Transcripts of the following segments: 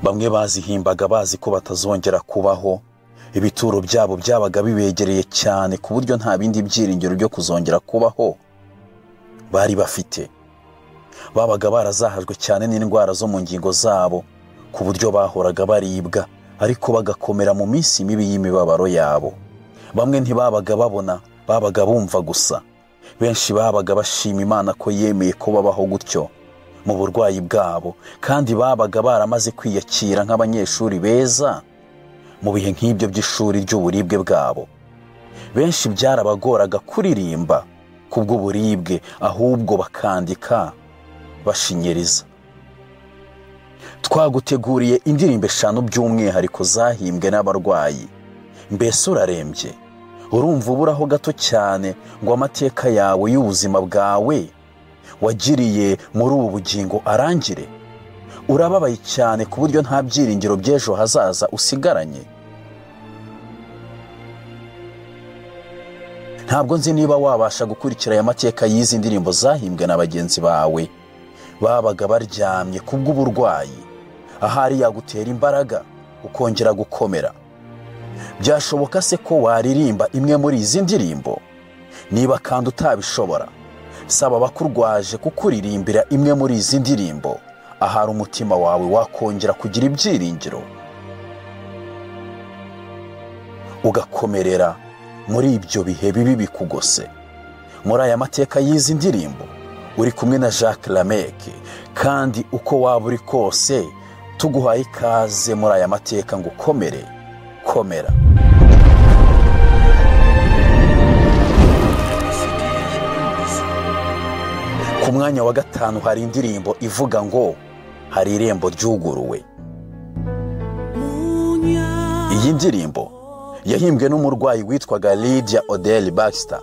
Bamwe bazihimbaga bazi ko batazongera kubaho. Ibituro byabo byabaga bibegereye cyane ku buryo nta bindi byiringiro byo kuzongera kubaho bari bafite. Babaga barazahajwe cyane n'indwara zo mu ngingo zabo ku buryo bahoraga baribwa, ariko bagakomera mu minsi mibi y'imibabaro yabo. Bamwe ntibabaga babona, babaga bumva gusa. Benshi babaga bashima Imana ko yemeye ko babaho gutyo mu burwayi bwabo, kandi babaga baramaze kwiyakira nk'abanyeshuri beza mu bihe nk'ibyo by'ishuri ry'uburibwe bwabo. Benshi byarabagoraga kuririmba kubw'uburibwe, ahubwo bakandika bashinyiriza. Twaguteguriye indirimbo 5 by'umwihariko zahimbwe n'abarwayi. Mbese urarembye? Urumva uburaho gato cyane ngo amateka yawe y'ubuzima bwawe wagiriye muri ubu bugingo arangire? Urababaye cyane ku buryo nta byiringiro by'ejo hazaza usigaranye? Ntabwo nzi niba wabasha gukurikira aya mateka y'izi ndirimbo zahimbwe na bagenzi bawe babaga baryamye kubw'uburwayi. Ahari yagutera imbaraga ukongera gukomera. Byashoboka se ko waririmba imwe muri izi ndirimbo? Niba kandi utabishobora, saba abakurwaje kukuririmbira imwe muri izi ndirimbo. Ahari umutima wawe wakongera kugira ibyiringiro, ugakomerera muri ibyo bihe bibi bikugose. Muri aya mateka y'izi ndirimbo uri kumwe na Jacques Lameke, kandi uko waba uri kose tuguhaye ikaze muri aya mateka ngo ukomere. Komera. Ku mwanya wa 5 hari indirimbo ivuga ngo hari irembo ryuguruwe. Iyi ndirimbo yahimbwe n'umurwayi witwaga Lydia Odell Baxter.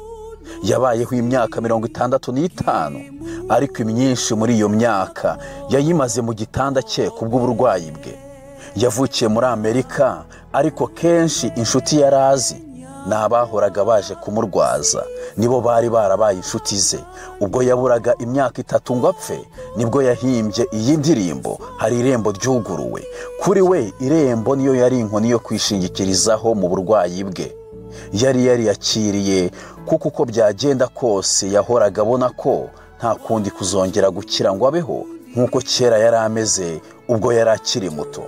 Yabayeho imyaka 65, ariko imyinshi muri iyo myaka yayimaze mu gitanda cye kubw'uburwayi bwe. Yavukiye muri Amerika, ariko kenshi inshuti yarazi n'abahoraga baje kumurwaza nibo bari barabaye inshuti ze. Ubwo yaburaga imyaka 3 ngo apfe, nibwo yahimbye iyi ndirimbo hari irembo ryuguruwe. Kuri we irembo niyo yari inkoni yo kwishingikirizaho mu burwayi bwe. Yari yariyakiriye kuko uko byagenda kose yahoraga abona ko nta kundi kuzongera gukira ngo abeho nk'uko kera yari ameze ubwo yari akiri muto.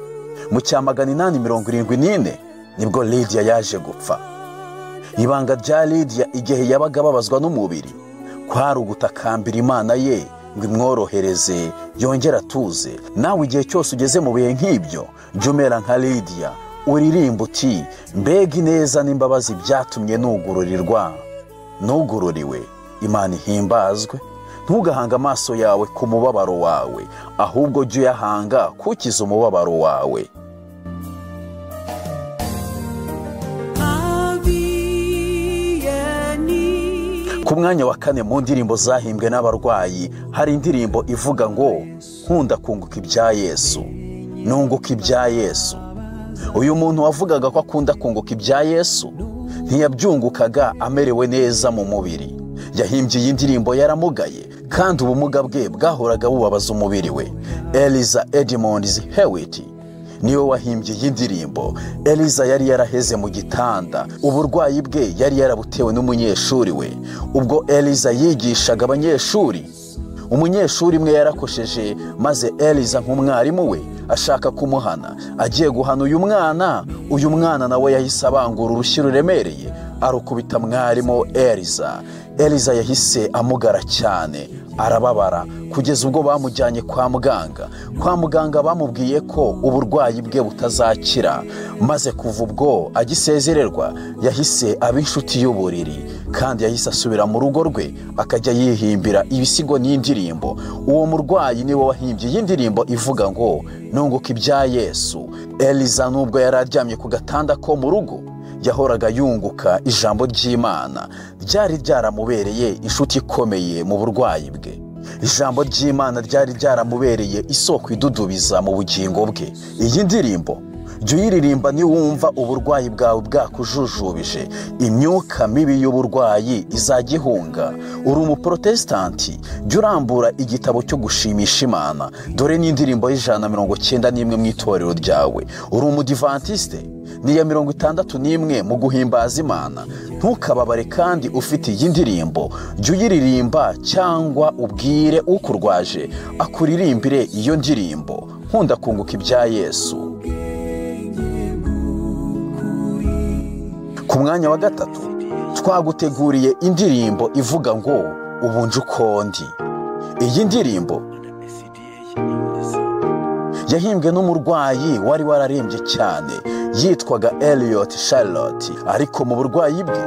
Mu cya 874 nibwo Lydia yaje gupfa. Ibanga rya Lydia igihe yabaga ababazwa n'umubiri kwari ugutakambira Imana ye ngo imworohereze yongera atuze. Nawe igihe cyose ugeze mu bihe nk'ibyo, jya umera nka Lydia, uririmba uti mbega ineza n'imbabazi byatumye nugururirwa, nugururiwe. Imana ihimbazwe. Ntugahanga amaso yawe ku mubabaro wawe, ahubwo jya uyahanga kukiza umubabaro wawe. Ku mwanya wa 4 mu ndirimbo zahimbwe n'abarwayi hari indirimbo ivuga ngo nkunda kunguka ibya Yesu, nunguka ibya Yesu. Uyu muntu wavugaga ko akunda kunguka ibya Yesu ntiyabyungukaga amerewe neza mu mubiri. Yahimbye iyi ndirimbo yaramugaye, kandi ubumuga bwe bwahoraga bubabaza umubiri we. Eliza Edmonds Hewitt niwe wahimbye iyi ndirimbo. Eliza yari yaraheze mu gitanda, uburwayi bwe yari yarabutewe n'umunyeshuri we. Ubwo Eliza yigishaga abanyeshuri, umunyeshuri umwe yarakosheje, maze Eliza nk'umwarimu we ashaka kumuhana. Agiye guhana uyu mwana nawe yahise abangura urushyi ruremereye arukubita mwarimu Eliza. Eliza yahise amugara cyane, arababara kugeza ubwo bamujyanye kwa muganga. Kwa muganga bamubwiye ko uburwayi bwe butazakira, maze kuva ubwo agisezererwa yahise aba inshuti y'uburiri, kandi yahise asubira mu rugo rwe akajya yihimbira ibisigo n'indirimbo. Uwo murwayi niwe wahimbye iyi ndirimbo ivuga ngo nunguka ibya Yesu. Eliza nubwo yari aryamye ku gatanda ko mu rugo, yahoraga yunguka ijambo ry'Imana ryari ryaramubereye inshuti ikomeye mu burwayi bwe. Ijambo ry'Imana ryari ryaramubereye isoko idudubiza mu bugingo bwe. Iyi ndirimbo Jya uyiririmba niwumva uburwayi bwawe bwakujujubije, imyuka mibi y'uburwayi izajya ihunga. Uri umuprotesitanti, jya urambura igitabo cyo gushimisha Imana, dore n'indirimbo y'191 mu itorero ryawe. Uri umudivantiste, ni iya 61 mu guhimbaza Imana. Ntukababare kandi ufite iyi ndirimbo, jya uyiririmba cyangwa ubwire ukurwaje akuririmbire iyo ndirimbo. Nkunda kunguka ibya Yesu. Ku mwanya wa 3 twaguteguriye indirimbo ivuga ngo ubu nje uko ndi. Iyi ndirimbo yahimbwe n'umurwayi wari wararembye cyane, yitwaga Elliot Charlotte. Ariko mu burwayi bwe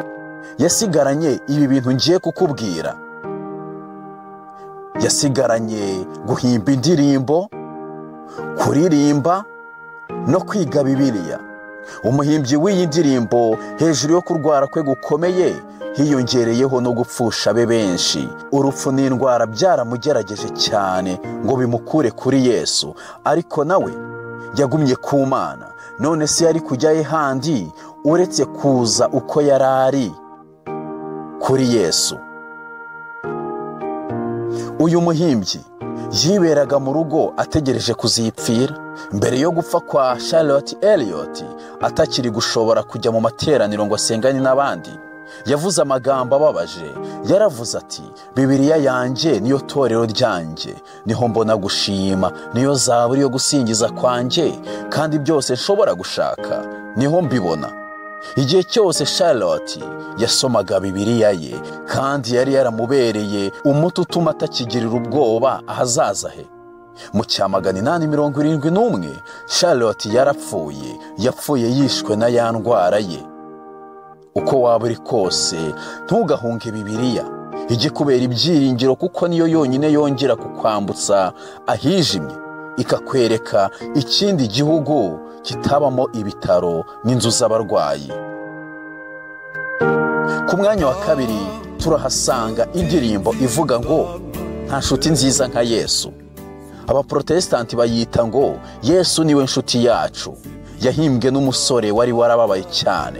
yasigaranye ibi bintu ngiye kukubwira. Yasigaranye guhimba indirimbo, kuririmba no kwiga Bibiliya. Umuhimbyi w'iyi ndirimbo hejuru yo kurwara kwe gukomeye hiyongereyeho no gupfusha be benshi. Urupfu n'indwara byaramugerageje cyane ngo bimukure kuri Yesu, ariko nawe yagumye ku Mana. None se yari kujyaye handi uretse kuza uko yari ari kuri Yesu? Uyu muhimbyi yiberaga mu rugo ategereje kuzipfira. Mbere yo gupfa kwa Charlotte Elliot, atakiri gushobora kujya mu materaniro ngo asengane n'abandi, yavuze amagambo ababaje. Yaravuze ati: Bibiliya yanjye niyo torero ryanjye, niho mbona gushima, niyo zaburi yo gusingiza kwanjye, kandi byose nshobora gushaka niho mbibona. Igihe cyose Charlotte yasomaga Bibiliya ye, kandi yari yaramubereye umuti utuma atakigirira ubwoba ahazaza he. Mu cya 871 Charlotte yarapfuye, yapfuye yishwe na ya ndwara ye. Uko waba uri kose ntugahunge Bibiliya, ijye kubera ibyiringiro, kuko niyo yonyine yongera kukwambutsa ahijimye, ikakwereka ikindi gihugu kitabamo ibitaro n'inzu z'abarwayi. Ku mwanya wa 2 turahasanga indirimbo ivuga ngo nta nshuti nziza nka Yesu. Abaprotesitanti bayita ngo Yesu niwe nshuti yacu. Yahimbwe n'umusore wari warababaye cyane,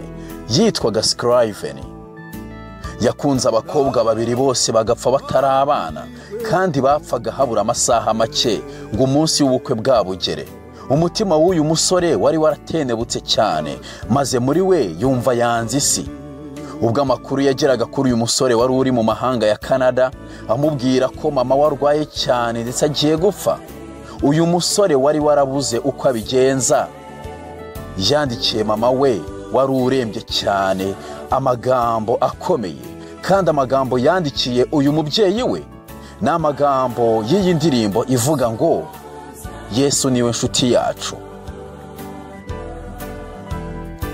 yitwaga Scriven. Yakunze abakobwa babiri bose bagapfa batarabana, kandi bapfaga habura amasaha make ngo umunsi w'ubukwe bwabugere. Umutima w'uyu musore wari waratenebutse cyane, maze muri we yumva yanze isi. Ubwo amakuru yageraga kuri uyu musore wari uri mu mahanga ya Canada, amubwira ko mama warwaye cyane ndetse agiye gupfa, uyu musore wari warabuze uko abigenza yandikiye mama we wari urembye cyane amagambo akomeye. Kandi amagambo yandikiye uyu mubyeyi we ni amagambo y'iyi ndirimbo ivuga ngo Yesu niwe nshuti yacu.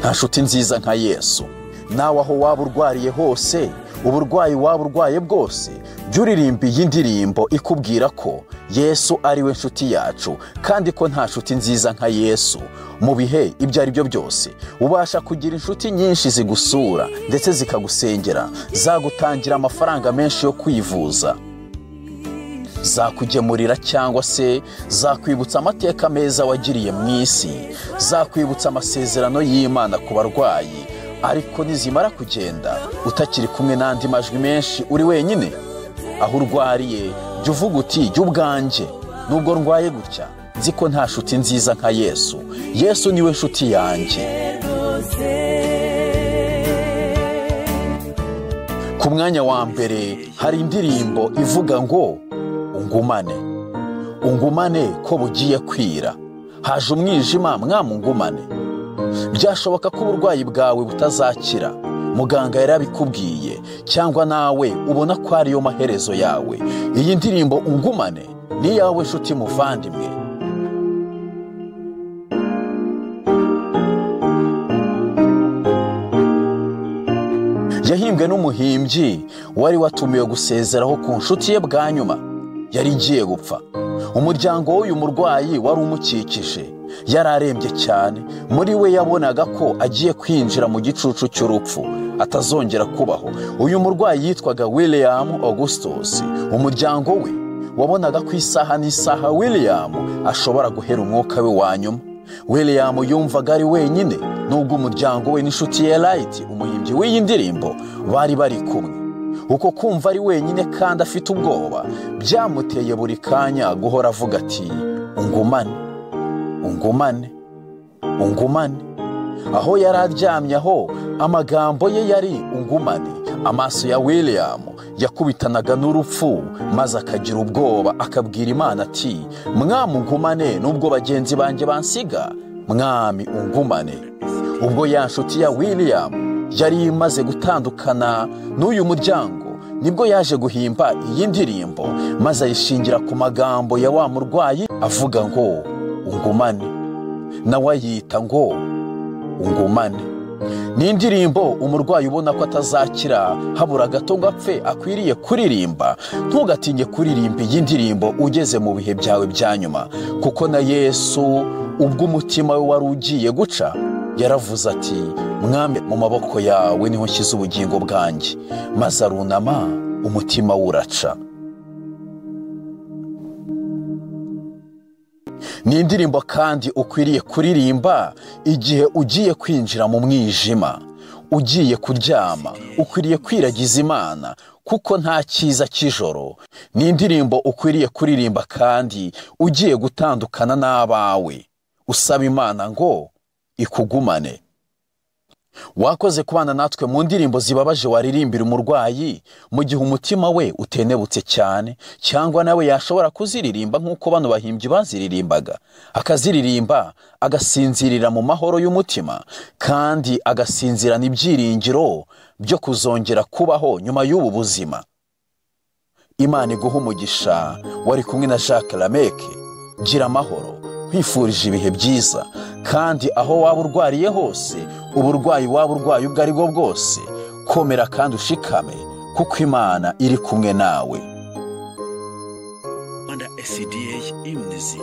Nta nshuti nziza nka Yesu. Nawe aho waba urwariye hose, uburwayi waba urwaye bwose, jya uririmba iyi ndirimbo ikubwira ko Yesu ari we nshuti yacu, kandi ko nta nshuti nziza nka Yesu. Mu bihe ibyo ari byo byose ubasha kugira inshuti nyinshi zigusura ndetse zikagusengera, zagutangira amafaranga menshi yo kwivuza, zakugemurira cyangwa se zakwibutsa amateka meza wagiriye mu isi, zakwibutsa amasezerano y'Imana ku barwayi. Ariko nizimara kugenda utakiri kumwe n'andi majwi menshi, uri wenyine aho urwariye, jya uvuga uti jya ubwanjye nubwo ndwaye gutya nzi ko nta nshuti nziza nka Yesu. Yesu niwe nshuti yanjye. Ku mwanya wa 1 hari indirimbo ivuga ngo ungumane. Ungumane ko bugiye kwira, haje umwijima mwamungumane. Byashoboka ko uburwayi bwawe butazakira, muganga yarabikubwiye, cyangwa nawe ubona ko ariyo maherezo yawe. Iyi ndirimbo ungumane ni yawe nshuti muvandimwe. Yahimbwe n'umuhimbyi wari watumiwe gusezeraho ku nshuti ye bwa nyuma yari igiye gupfa. Umuryango w'uyu murwayi wari umukikije, yararembye cyane. Muri we yabonaga ko agiye kwinjira mu gicucu cy'urupfu, atazongera kubaho. Uyu murwayi yitwaga William Augustus. Umuryango we wabonaga ko isaha n'isaha William ashobora guhera umwuka we wa nyuma. William yumvaga ari wenyine nubwo umuryango we n'inshuti ye Light, umuhimbyi w'iyi ndirimbo, bari bari kumwe. Uko kumva ari wenyine kandi afite ubwoba byamuteye buri kanya guhora avuga ati ungumane, ungumane, ungumane. Aho yari aryamye aho amagambo ye yari ungumane. Amaso ya William yakubitanaga n'urupfu maze akagira ubwoba, akabwira Imana ati mwami ungumane, nubwo bagenzi banjye bansiga, mwami ungumane. Ubwo ya nshuti ya William yari imaze gutandukana n'uyu muryango, nibwo yaje guhimba iyi ndirimbo maze ayishingira ku magambo ya wa murwayi avuga ngo ungumane, nawe ayita ngo ungumane. Ni indirimbo umurwayi ubona ko atazakira habura gato ngo apfe akwiriye kuririmba. Ntugatinye kuririmba iyi ndirimbo ugeze mu bihe byawe bya nyuma, kuko na Yesu ubwo umutima we wari ugiye guca yaravuze ati mwami mu maboko yawe niho nshyize ubugingo bwanjye, maze arunama umutima we uraca. Ni indirimbo kandi ukwiriye kuririmba igihe ugiye kwinjira mu mwijima, ugiye kuryama, ukwiriye kwiragiza Imana kuko nta cyiza cy'ijoro. Ni indirimbo ukwiriye kuririmba kandi ugiye gutandukana n'abawe, usaba Imana ngo ikugumane. Wakoze kubana natwe mu ndirimbo zibabaje waririmbira umurwayi mu gihe umutima we utenebutse cyane, cyangwa nawe yashobora kuziririmba nk'uko bano bahimbyi baziririmbaga, akaziririmba agasinzirira mu mahoro y'umutima, kandi agasinzirana ibyiringiro byo kuzongera kubaho nyuma y'ubu buzima. Imana iguhe umugisha. Wari kumwe na Jacques Lameke. Gira amahoro, nkwifurije ibihe byiza, kandi aho waba urwariye hose, uburwayi waba urwaye ubwo ari bwo bwose, komera kandi ushikame kuko Imana iri kumwe nawe. Rwanda SDA Imnizi.